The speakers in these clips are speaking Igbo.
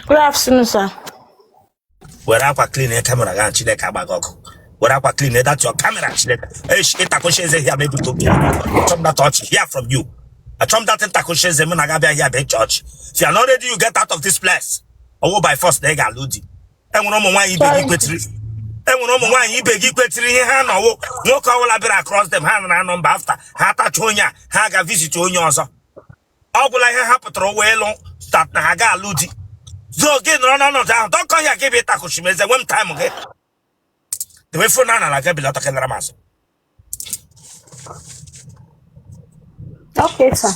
Good afternoon, sir. Were akwa clean camera gị, Chineke agba gị ọkụ. Were akwa clean that your camera, Chineke. Eish, ịtakụchi eze here ma ebute obi. Achọ m that ọchị here from you. Achọ m that ntakụchi eze m na ga-abịa here bịa chọọchị. If you are not ready, you get out of this place. Ọwụ by force na ị ga-alụ di. Enwere ụmụ nwaanyị ibe gị Sorry. kwetiri, enwere ụmụ nwaanyị ibe gị kwetiri ihe ha nọwụ. Nwoke ọbụla bịara across them, ha nara nọmba. After ha tacha onye a, ha ga visit onye ọzọ. Ọ gwụla ihe ha pụtara ụwa ịlụ that na ha ga-alụ di. So gị nọrọ n'ọnọdụ ahụ dọkọ ya gị bụ ịtakụchi m eze nwe m time gị dewe phone a nara gị bilọta kelara m azụ. Okay, sir.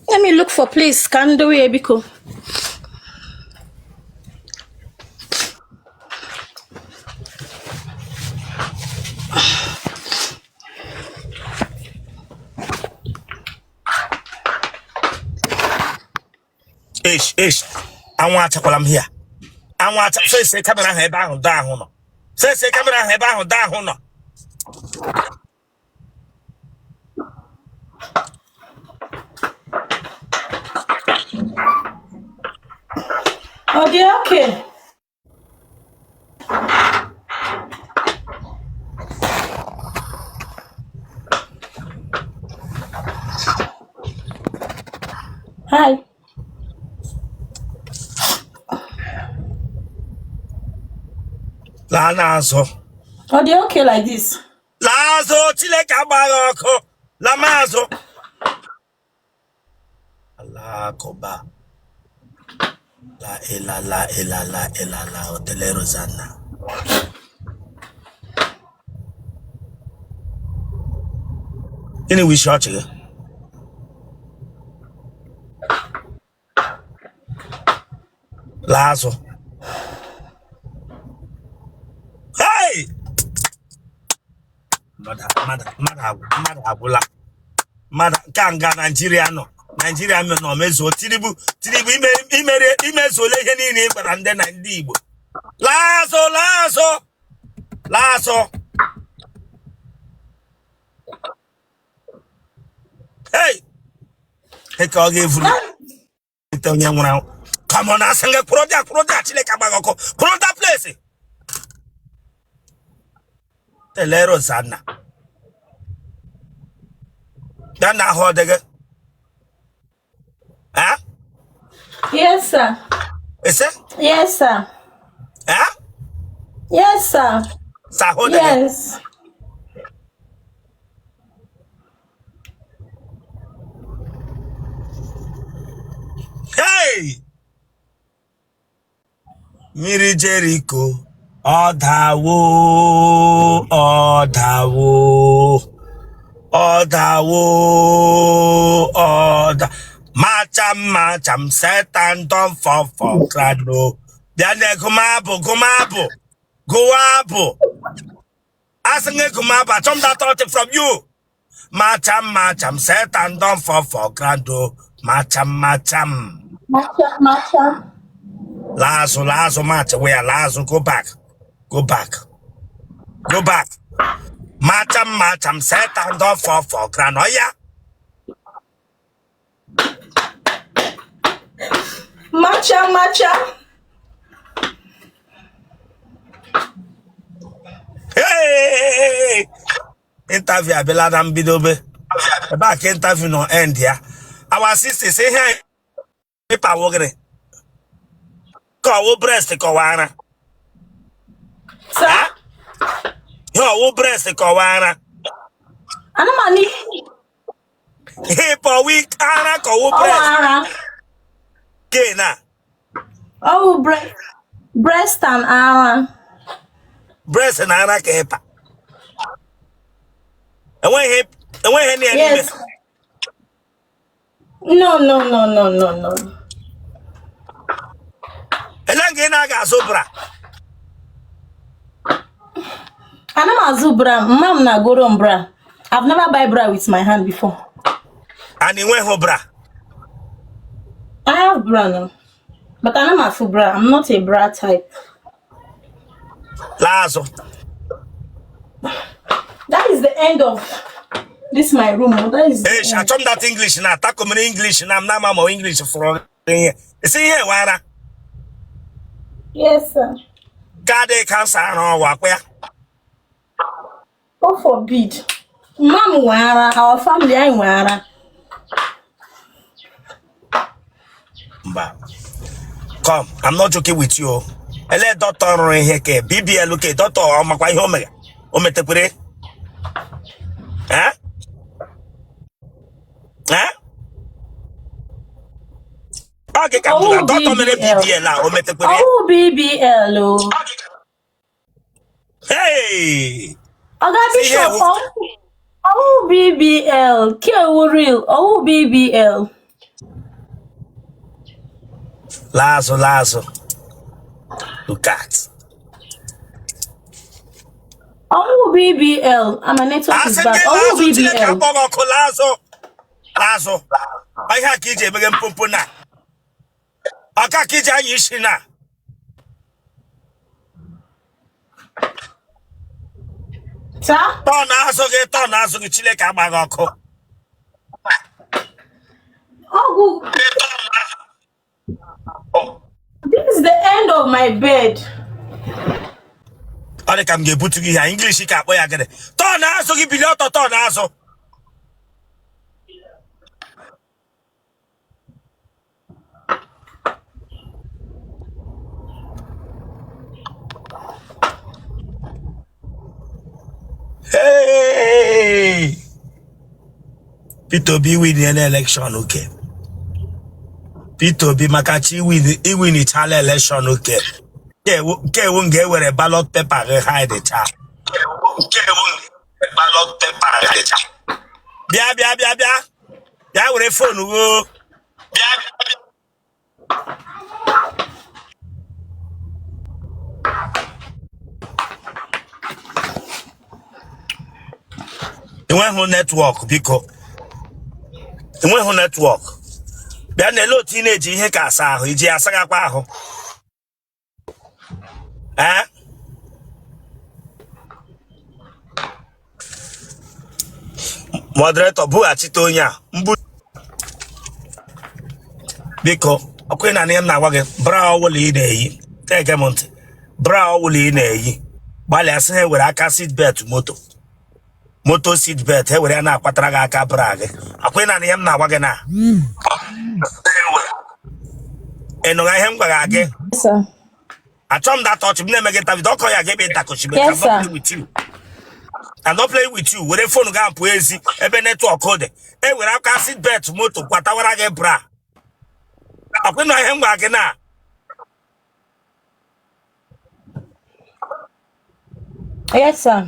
Let me look for place. Ka m dowe ya, biko. Ish, ish, anwụ achakwala m hia. Anwụ acha. Face camera ahụ ebe ahụ dọ ahụ nọ. Face camera ahụ ebe ahụ dọ ahụ nọ. Ọ dị okay. Hi. Laa n'azụ. Ọ dị okay like this. Laa azụ, Chineke agbaghị ọkụ. Laa azụ. Alakụba la elala elala elala otele Rosanna. Gịnị wụ isi ọchị gị? Laa azụ. Hey! Mmadụ agwụla mmadụ nke a nga Naijiria nọ. Naijiria nọ mezuo. Tinubu, Tinubu, imere imezuola ihe niile ị gwara ndị na ndị Igbo. Laa azụ, laa azụ, laa azụ. Hey! Ka ọ ga-evuru ite onye nwụrụ anwụ. Come on, asị gị kwụrụ dị, kwụrụ dị. Chineke agbaghị ọkụ. Kwụrụ that place. Tele Rosanna. Bịa na ahụ ọ dị gị. Eh? Yes, sir. Ese? Yes, sir. Eh? Yes, sir. Sa ahụ dị gị? Yes. Hey! Mmiri Jeriko ọ dawo, ọ dawo, ọ dawo, ọ da. Macham, macham, Satan don fall for ground o. Bịa na gụma abụ, gụma abụ, gụwa abụ. Asị gị gụma abụ, achọ m that ọchị from you. Macham, macham, Satan don fall for ground o. Macham, macham. Macham, macham. Laa azụ, laa azụ, match wee laa azụ. Go back, go back, go back. Macham, macham, Satan don fall for ground. Oya. Macham, macham. Hey! Interview abịala na mbidobe ebe a ka interview nọ end ya. Our sister sị ihe anyị ịpa wụ gịnị? Ka ọwụ breast ka ọwụ ara? Sir? Ihe ọwụ breast ka ọwụ ara? Ana m anụ. Ihe ịpa ọwụ ara ka ọwụ Ọwụ breast? ara. Ke na Ọwụ breast and ara. Breast na ara ka ịpa. Enweghị enweghị na ya n'ime? Yes. No, no, no, no, no, no. Ele nga ị na-aga azụ bra? Ana m azụ bra. Mma m na-agoro m bra. I've never buy bra with my hand before. And enweghị bra? I have bra now. But ana m afụ bra. I'm not a bra type. Laa azụ. That is the end of This my room. That is Ee, achọ m that English na atakomere English na m na-ama ma English fụrụ ihe. Isi ihe wụ ara. Yes, sir. Ka adịghị cancer ara ọwụ akwa ya. God forbid. Mma m nwe ara, our family anyị nwe ara. Mba. Come, I'm not joking with you. Ele dọkịta rụrụ ihe ke BBL ke dọkịta ọ makwa ihe o mere. O metekwere. Eh? Eh? Ọ gị ka m jụrụ dọkịta mere BBL a o metekwere. Ọwụ BBL o. Hey! Oga Bishop, ọwụ BBL, ke wụ real, ọwụ BBL. Laa azụ, laa azụ. Look at. Ọwụ BBL, my network is bad. Ọwụ BBL. Chineke akpọ gị ọkụ, laa azụ. Laa azụ. Ihe a ka iji emeghe mpompo na. Ọka ka iji anya isi na. Tọọ n'azụ gị, tọọ n'azụ gị, Chineke agba gị ọkụ. Ọgwụ. This is the end of my bed. Ọ dị ka m ga-ebutu gị ihe English ka akpọ ya gịnị? Tọọ n'azụ gị, bilie ọtọ, tọọ n'azụ. Hey! Peter Obi win na election oke. Peter Obi maka chi iwinichala election oke. Nke ewu nga ewere ballot paper gị hide cha. Nke ewu ballot paper gị hide cha. Bịa bịa bịa bịa. Bịa were phone gị. Bịa bịa bịa. Enweghị network biko. Enweghị network. Bịa na ele otu ị na-eji ihe ka asa ahụ, iji asaghakwa ahụ. Ee? Moderator bughachite onye a mbụ biko. Ọkwa ị na ihe m na-agwa gị, bra ọwụla ị na-eyi, na-ege m ntị, bra ọwụla ị na-eyi, gbalịa sị ha ewere aka seat belt moto, moto seat belt, ewere ya na-akwatara gị aka bra gị. Ọkwa ị na ihe m na-agwa gị na ị nụga ihe m gwara gị? Achọ m that touch m na-eme gị interview ọkọ ya ga-ebe ntakochi. Yes, I'm not playing with you. I'm not playing with you. Were phone gị pụọ ezi ebe network dị, ewere aka seat belt moto kwatawara gị bra. Ọkwa ị nụ ihe m gwara gị na Yes, sir.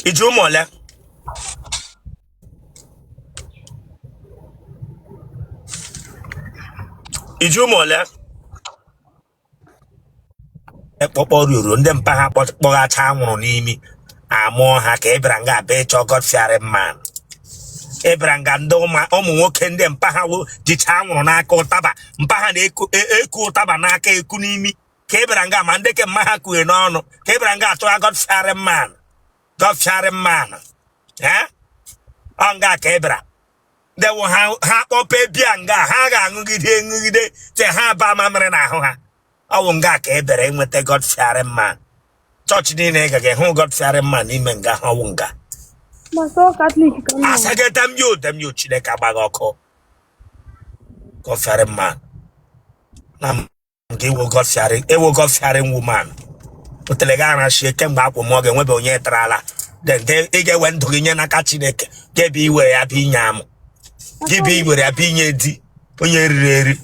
Iji ụmụ ole? Iji ụmụ ole? Ekpọkpọ ruru ndị mpa ha kpọghacha anwụrụ n'imi amụọ ha ka ị bịara nga abịa ịchọ God fearing man. Ị bịara nga ndị ụmụ nwoke ndị mpa ha jicha anwụrụ n'aka ụtaba, mpa ha na-eku eku ụtaba n'aka eku n'imi ka ị bịara nga, ma ndị ke mma ha kughe n'ọnụ ka ị bịara nga achọga God fearing man, God fearing man. Ee, ọ nga ka ị bịara dewo ha ha kpọpe bịa nga ha ga-aṅụgide ṅụgide te ha ba mamịrị n'ahụ ha. Ọ wụ nga ka ị bịara enweta God fearing man. Chọọchị niile ị gaghị hụ God fearing man n'ime nga ha, ọ wụ nga. Pastor Catholic ka m nọ. Asị gị damn you, damn you, Chineke agba gị ọkụ. God fearing man na nke ịwụ God fearing, ịwụ God fearing woman. Otele gị arachie kemgbe akwụ mụọ gị enwebe onye tarala. Then ị ga-ewe ndụ gị nye n'aka Chineke, gị bịa iwere ya bịa inye amụ, gị bịa iwere ya bịa inye di onye riri eri,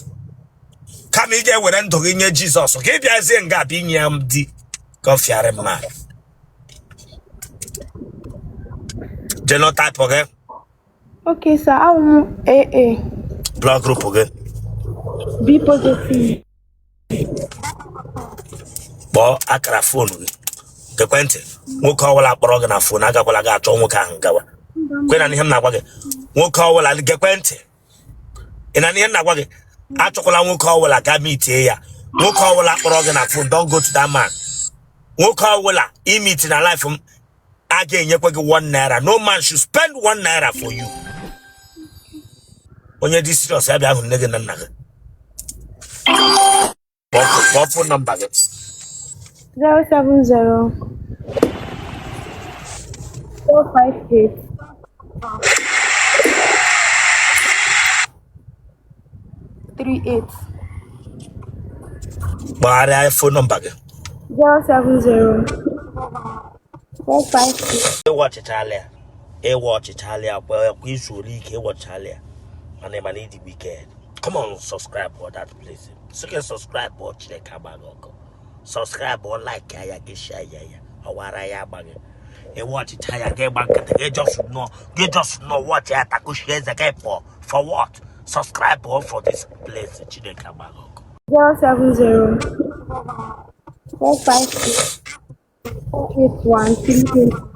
kama ị ga-ewere ndụ gị nye Jizọs, gị bịazie nga bịa inye ya di. God fearing man. Genotype gị? Okay, sir. Awụ m AA. Blood group gị? B positive. Kpọọ akara phone gị, ekwentị. Nwoke ọbụla kpọrọ gị na phone, agakwala gị achọ nwoke ahụ gawa. Kwe na ihe m na-agwa gị. Nwoke ọbụla, gekwe ntị, ị na ihe m na-agwa gị. Achọkwala nwoke ọbụla ga meetie ya. Nwoke ọbụla kpọrọ gị na phone, don't go to that man. Nwoke ọbụla i meet na life m a ga-enyekwa gị 1 naira. No man should spend 1 naira for you. Onye dị serious, ya bịa hụ nne gị na nna gị. Kpọọ phone number gị. 070 458 38. Gbagharịa phone number gị. 070 458. Ịwa ọchịchala ya, ịwa ọchịchala ya kwa kwa izu ole ike ịwọchala ya, mana ịma na ịdị wicked. Come on, subscribe for that place. Sị subscribe ọ, Chineke agbaghị ọkụ. Subscribe ọ, like ya gị, share ya ya ọwara ya agbaghị. Ịwa ọchịcha ya gị, gba nkịtị gị, just nọ gị, just nọ watch ya, takushi eze gị pụọ. For what? Subscribe ọ for this place. Chineke agbaghị ọkụ. 070 458 481 38.